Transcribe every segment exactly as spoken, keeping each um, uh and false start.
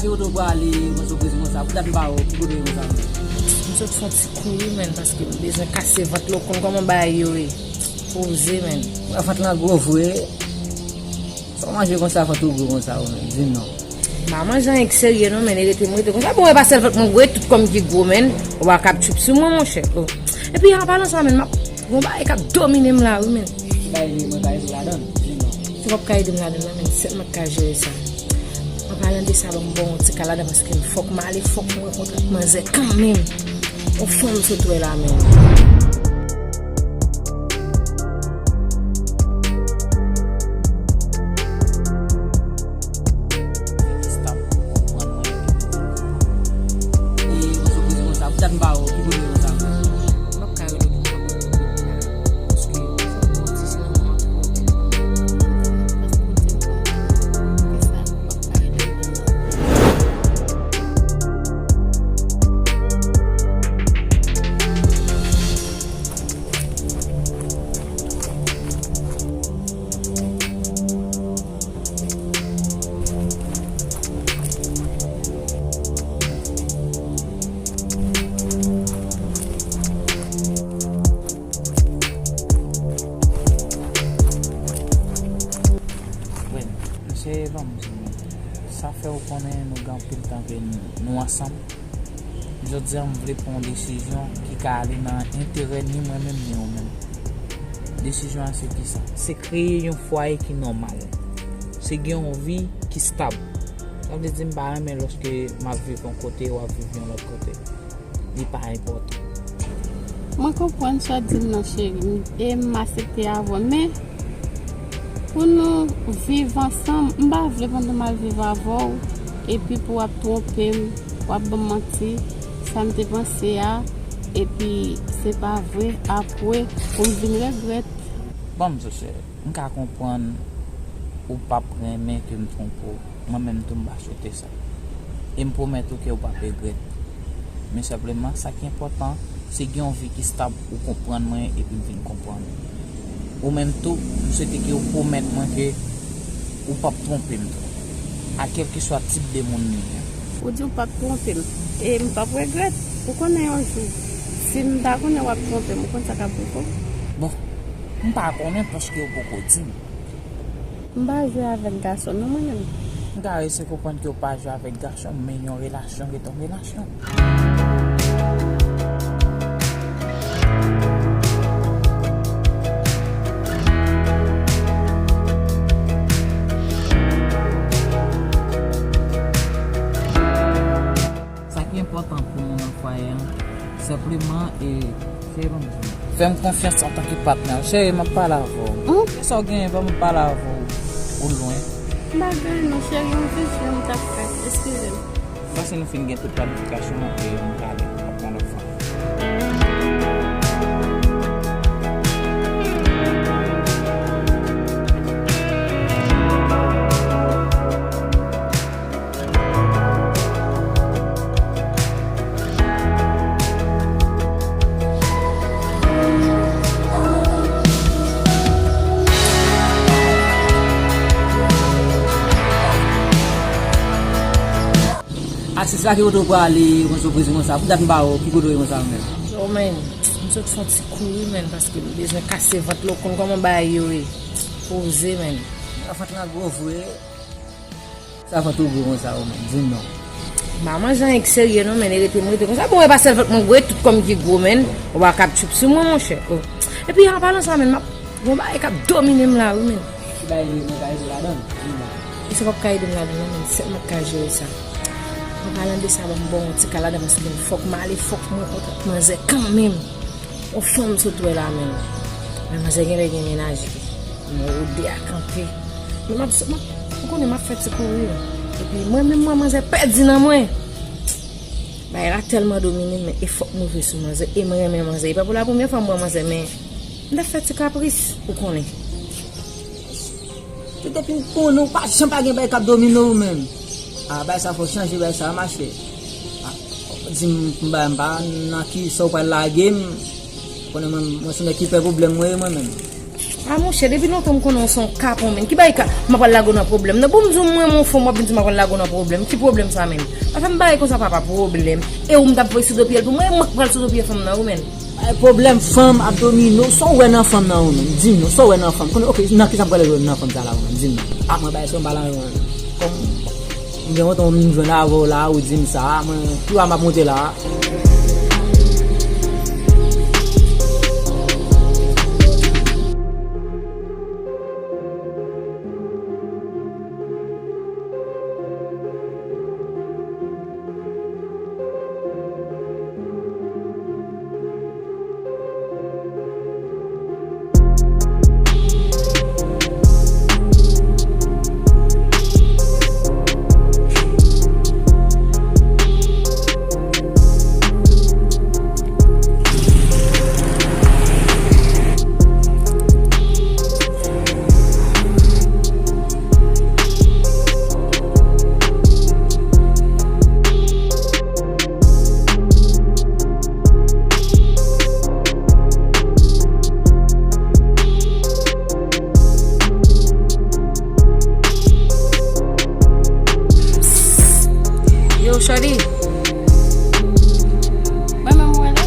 Ki kote w prale, yon sipriz konsa? Pou dat m pa wè w, ki kote w ye konsa menm? M sot fè yon ti kouri, menn, paske m bezwen kase vant la, w konn kòman bagay yo ye. Poze, menn. Mwen, vant lan gwo vre. Sa w manje konsa, vant ou gwo konsa, ou menm? Di m non. M pa manje anyen ki serye non, menn, e rete m rete konsa. Bon, e pa sèl vant mwen gwo, e tout kò m ki gwo, menn. Ou pa kab tchoup sou mwen, monchè. Oh. Epi, an palan sa, menn, m ap, gon bagay k ap domine m la, wi, menn. Ki bagay li, mwen ka ede w ladan l? Di m non. Ou p ap ka ede m ladan l non, menn, sèl mwen k ka jere sa. An palan de sa, ban m ba w yon ti kal ladan, paske fòk m ale, fòk m rankontre ak manzè kanmenm. Yon fanm sot wè la menm. Bon, mesye, ban m di nou, sa fè w konnen nou gen anpil tan ke n-, nou ansanm. Jodi a, m vle pran yon desizyon ki ka ale nan enterè ni mwen menm, ni ou menm. Desizyon an se kisa? Se kreye yon fwaye ki nòmal. Se gen yon vi ki stab. Sa vle di m pa renmen lòske m ap viv yon kote, w ap viv yon lòt kote. Li pa enpòtan. Mwen konprann sa w di m nan, cheri m, e m aksepte avè w, men pou nou viv ansanm, m pa vle pandan m al viv avè w, epi pou w ap twonpe m, w ap ban m manti, sa m te panse a, epi se pa vre, apre, pou m vin regrèt. Bon, m sou cheri. M ka konprann ou p ap renmen ke m twonpe w. Mwen menm tou, m pa swete sa. E m pwomèt ou ke w p ap regrèt. Men senpleman, sa ki enpòtan, se gen yon vi ki stab, ou konprann mwen epi m vin konprann ou. Ou menm tou, m swete ke w pwomèt mwen ke ou p ap twonpe m tou. A kèlkeswa tip de moun li ye. Ou di w p ap twonpe m. E m p ap regrèt. Ou konnen yon jou, si m ta konnen w ap twonpe m, ou konn sa k ap rive w? Bon, m pa konnen paske ou poko di m. M pa jwe avèk gason non, mwen menm. M ka resi konprann ke w pa jwe avèk gason, men yon relasyon ret yon relasyon. Sa ki enpòtan pou nou nan fwaye a, senpleman, e, cheri, ban m di w. Fè m konfyans antanke patnè. Cheri, m ap pale avè w. Hum? Kisa w genyen, ban m pale avè w. Ou lwen. M pa gen anyen non, cheri, yon vizyon m t ap fè. Eskize m. Panse nou fin gen tout planifikasyon an, e m prale. N ap pran lòt fwa. Atis la, ki kote w prale, yon sipriz konsa? Pou dat m pa wè w, ki kote w ye konsa menm? Yo, menn, m sot fè yon ti kouri, menn, paske m bezwen kase vant la, w konn kòman bagay yo ye. Poze, menn. Vant lan gwo vre. Sa vant ou gwo konsa, ou menm? Di m non. M pa manje anyen ki serye non, menn, e rete m rete konsa. Bon, e pa sèl vant mwen gwo, e tout kò m ki gwo, menn. Ou pa kab tchoup sou mwen, monchè. Oh. Epi, an palan sa, menn, m ap, gon bagay k ap domine m la, wi, menn. Ki bagay li, mwen ka ede w ladan l? Di m non. Misye p ap ka ede m ladan l non, menn, sèl mwen k ka jere sa. An palan de sa, ban m ba w yon ti kal ladan, paske fòk m ale, fòk mwen rankontre ak manzè kanmenm. Yon fanm sot wè la menm. Men manzè genlè gen mennaj li. M wè rode a kanpe. Men m ap, m ap, ou konnen m ap fè ti kouri. Epi mwen menm mwen manzè pèdi nan mwen. Bagay la tèlman domine m, men e fòk m rive sou manzè. E m renmen manzè. E pa pou la premyè fwa m wè manzè, men m t ap fè ti kapris, ou konnen. Tout depi m konnen w pa janm pa gen bagay k ap domine w menm. A, bagay sa fò chanje, bagay sa mache. A, di m, m pa, m pa nan ki sa w pral lage m. Konnen mwen, mwen se nèg ki pè pwoblèm mwen ye mwen menm. Ah, monchè, depi lontan m konnen w se yon kapon, menn. Ki bagay ka, m ap pral lage w nan pwoblèm nan? Bon, m di w, m renmen w fò, m ap vin di m ap pral lage w nan pwoblèm. Ki pwoblèm sa, menn? Pa fè m bagay konsa, papa, pwoblèm. E ou, m t ap voye sou do pye l pou mwen, e mwen k pral sou do pye fanm nan, wi, menn. Ay, pwoblèm fanm ap domine w. Sa w wè nan fanm nan ou menm? Di m non, sa w wè nan fanm? Konnen, ok, nan kisa m prale jwenn nan fanm sa la ou menm? Di m non. Ah, mwen bay sa m pa la jwenn. Kòm m gen lontan m jwenn avè w la, ou di m sa, mwen, pi wa m ap monte la. Yo, shorty. Mwen menm ou rele?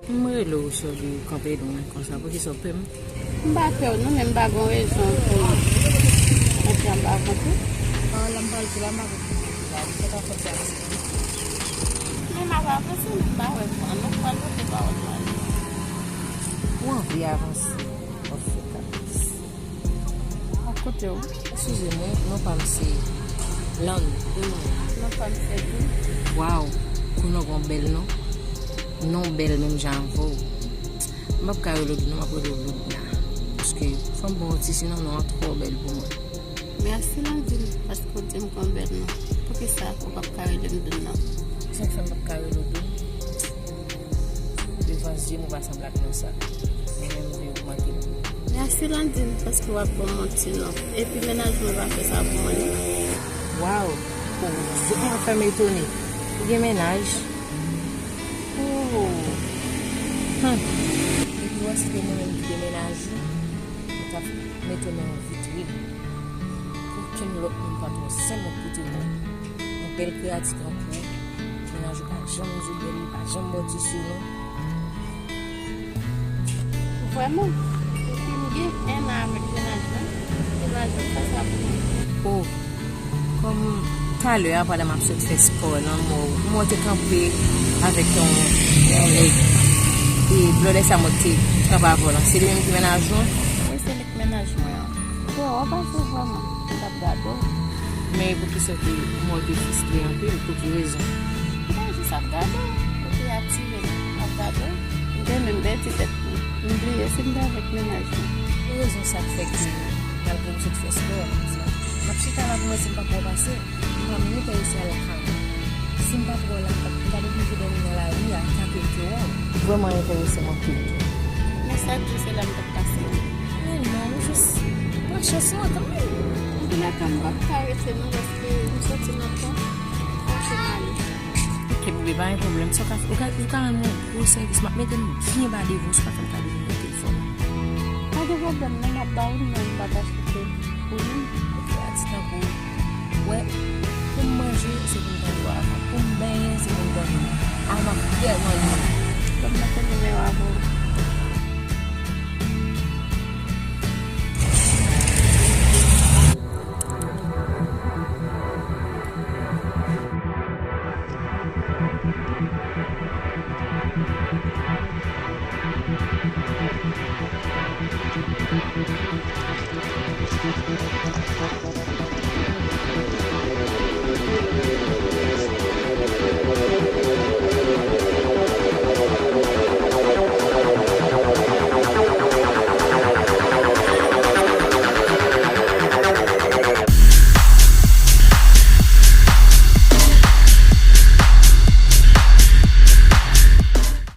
M rele w, shorty, ou kanpe lwen konsa. Poukisa w pè m? M pa pè w non, men m pa gen rezon pou m antre anba vant ou. Pawòl la m pral di la, m pa konn pou m di la. Ou pa konn sa. Men m ap avanse, men m pa wè kòman nou pral pote pawòl la. Ou anvi avanse, w ap fè kapris. Ak kote w? Eskize mwen, non pa m se Lann. Non pa m se Dou. Waw, ou non gon bèl non. Non bèl menm jan avè w. M p ap ka rele w Dou non, m ap rele w Loudna. Paske fò m ba w ti sinon non an twò bèl pou mwen. Mèsi Landine, paske w di m gon bèl non. Poukisa ou p ap ka rele m Dou non? Sa k fè m p ap ka rele w Dou? Devan zye m ou pa sanble ak non sa. Mwen menm m vle ogmante l. Mèsi Landine, paske w ap ban m yon ti non. Epi mennaj mwen pa fè sa pou mwen non. Waw! Oh, zye m ap fè m etone. Ou gen mennaj? Oh! Hum! Depi w wè se te mwen menm ki te mennaj ou, ou t ap mete men an vitrin. Okenn lòt moun pa t wè, sèlman pou te mwen. Yon bèl kreyati tankou w, mennaj ou pa janm di w bèl, li pa janm ba w ti sinon. Vrèman, depi m gen en an avèk mennaj mwen, mennaj mwen fè sa pou mwen. Oh, kòm talè a, pandan m ap sot fè spò nan mò, m wè w te kanpe avèk yon, yon nèg. E blòdè sa m wè k te kanpe avè w lan, se li menm ki mennaj ou? Wi, se li k mennaj mwen an. Frè, w ap pase vrèman, m t ap gade w. Men poukisa w te, m wè w te fristre anpil, pou ki rezon? M pa jis ap gade w, ou te atire m, m ap gade w. M te menm pèdi tèt mwen, m bliye si m te avèk mennaj mwen. Ki rezon sa k fè ke, malgre m sot fè spò, m ap chita la pou m wè si m p ap wè w pase? M pa menm te resi al lakay mwen. Si m pa t wè w la, m t ap, m t ap oblije dòmi nan lari a, tanke m te wè w. Vrèman enterese m anpil tou. Men sa k di se la m t ap pase. Men non, m jis pran chans mwen kanmenm. Anpil lè tan m p ap ka rete non, paske m soti nan tan, fòse m ale. Ok, bebe, pa gen pwoblèm. Sa w ka fè, ou ka, ou ka rann mwen yon gwo sèvis. M ap mete m byen ba devan w, si w pa fè m kado nimewo telefòn ou. Pa gen pwoblèm non, m ap ba w li, men m pa ta chite pou li. Ok, ati tankou. Wè, pou m manje, se pou m tande w avan. Pou m benyen, se pou m tande w. A, m ap tèlman ri. Ban m mete nimewo a pou ou.